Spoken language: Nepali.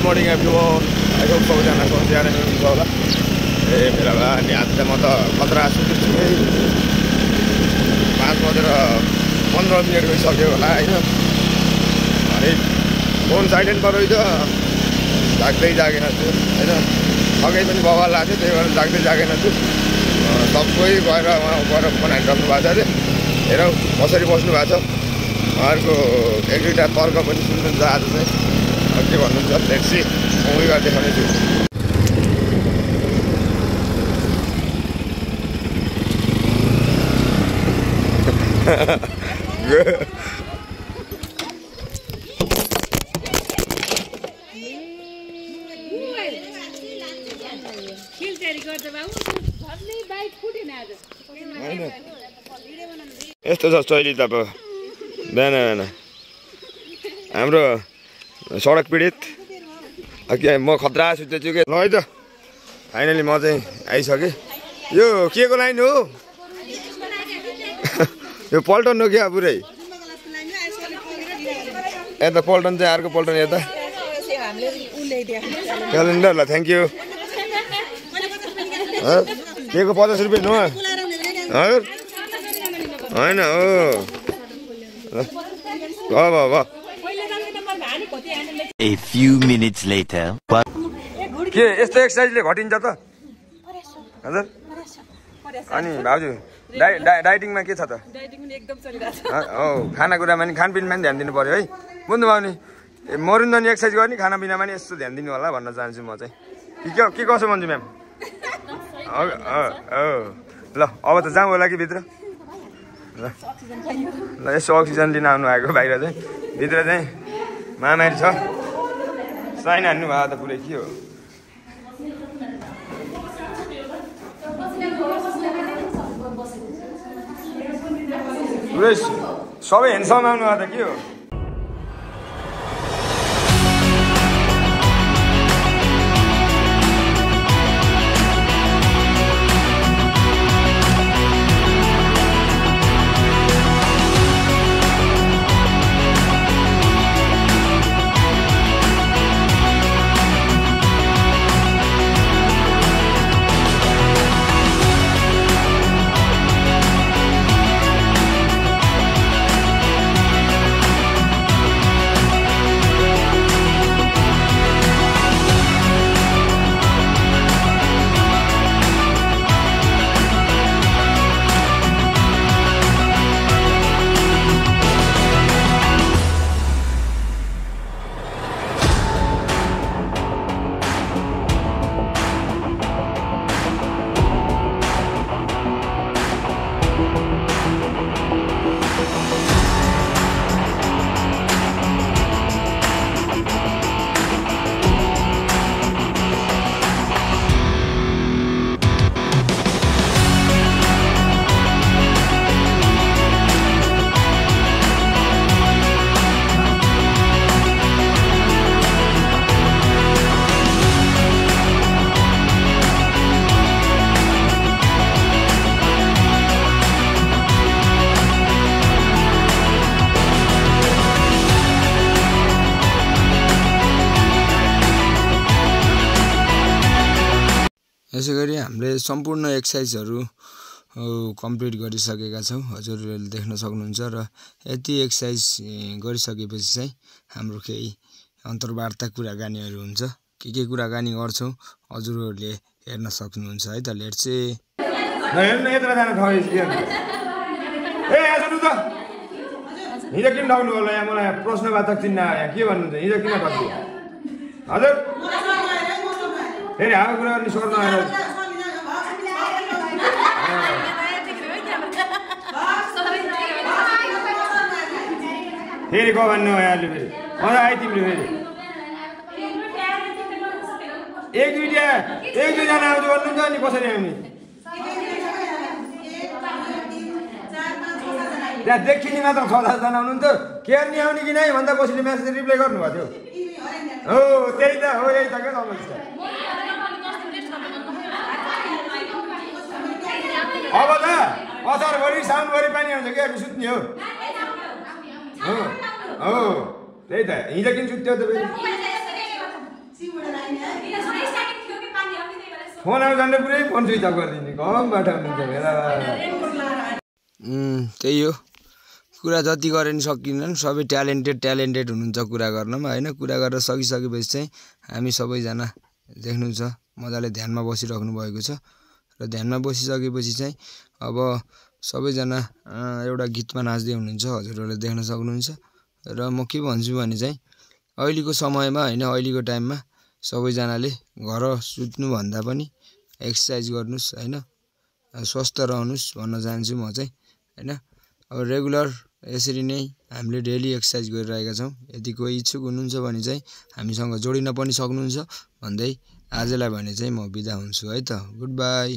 morning everyone. I hope सबैजनाको ज्यादै हुनुहुन्छ होला। मेरा अनि आज त म त खतरा सुतेछु है। 5:15 भइसक्यो होला हैन। अनि फोन साइलेन्टमा रहेछ। जाग्दै जागेन छु हैन। अघि पनि बवाल लाग्यो त्यही भएर जाग्दै जागेन छु। सबै गएर फोन हानिराख्नु भएको छ अरे। हेरौ कसरी बस्नु भएको छ। उहाँहरूको एक दुईटा तर्क पनि सुन्नुहुन्छ आज चाहिँ। के भन्नुहुन्छ लेट्स सी मुभी गरेर देखाउने छु। यस्तो छ शैली त अब बिहान बिहान हाम्रो सडक पीडित म खतरा सुतेछु के ल है त फाइनली म चाहिँ आइसकेँ। यो के को लाइन हो यो पल्टन हो क्या पुरै यता पल्टन चाहिँ अर्को पल्टन यता क्यालेन्डर ल थ्याङ्क यू के को 50 रुपियाँ नो हजुर होइन हो भ A few minutes later. के यस्तो एक्सर्साइजले घटिन्छ त हजुर अनि भाउजू डाइटिङमा के छ त हो खानाकुरामा नि खानपिनमा नि ध्यान दिनु पर्यो है बुझ्नु भयो नि मरुन्जनी एक्सर्साइज गर्ने खानापिनामा नि यस्तो ध्यान दिनु होला भन्न चाहन्छु म चाहिँ के कसो भन्छु म्याम ल अब त जाउँ होला कि भित्र ल यसो अक्सिजन लिन आउनु भएको बाहिर चाहिँ भित्र चाहिँ महामारी छ साइन हान्नु भएको त पुरै के हो पुरै सबै हेन्डसम आउनु भएको त के हो यसै गरी हामीले सम्पूर्ण एक्सर्साइजहरू कम्प्लिट गरिसकेका छौँ हजुरहरूले देख्न सक्नुहुन्छ र यति एक्सर्साइज गरिसकेपछि चाहिँ हाम्रो केही अन्तर्वार्ता कुराकानीहरू हुन्छ के कुराकानी गर्छौँ हजुरहरूले हेर्न सक्नुहुन्छ है त लेट्स से हिजो किन ढाउनु होला यहाँ मलाई प्रश्नवाचक चिन्ह आयो के भन्नुहुन्छ हिजो किन ढाक्नु हजुर फेरि हावा कुरा गर्ने स्वर नआएर फेरि क भन्नु हो यहाँले फेरि मजा आयो तिमीले फेरि एक दुईजना आउँछु भन्नुहुन्छ नि कसरी आउने त्यहाँ देखिने मात्र 6-7 आउनुहुन्थ्यो केयर नि आउने कि नै भन्दा कसैले म्यासेज रिप्लाई गर्नुभएको थियो हो त्यही त हो यही त क्या समस्या अब त असारभरि साउनभरि पानी आउँछ क्या सुत्ने हो त्यही त हिजो किन सुत्थ्यो त फेरि फोन आउँछ भने पुरै फोन स्विच अफ गरिदिने कमबाट हुनुहुन्छ मेरा त्यही हो कुरा जति गरे नि सकिँदैन सबै ट्यालेन्टेड हुनुहुन्छ कुरा गर्नमा हैन कुरा गरेर सकिसकेपछि चाहिँ हामी सबैजना देख्नुहुन्छ मजाले ध्यानमा बसिराख्नु भएको छ र ध्यानमा बसिसकेपछि चाहिँ अब सबैजना एउटा गीतमा नाच्दै हुनुहुन्छ हजुरहरूले देख्न सक्नुहुन्छ र म के भन्छु भने चाहिँ अहिलेको समयमा हैन अहिलेको टाइममा सबैजनाले घर सुत्नु भन्दा पनि एक्सरसाइज गर्नुस् हैन स्वस्थ रहनुस् भन्न चाहन्छु म चाहिँ हैन अब रेगुलर यसरी नै हामीले डेली एक्सरसाइज गरिरहेका छौं यदि कोही इच्छुक हुनुहुन्छ भने चाहिँ हामीसँग जोडिन पनि सक्नुहुन्छ भन्दै आजलाई भने चाहिँ म बिदा हुन्छु है त गुड बाई।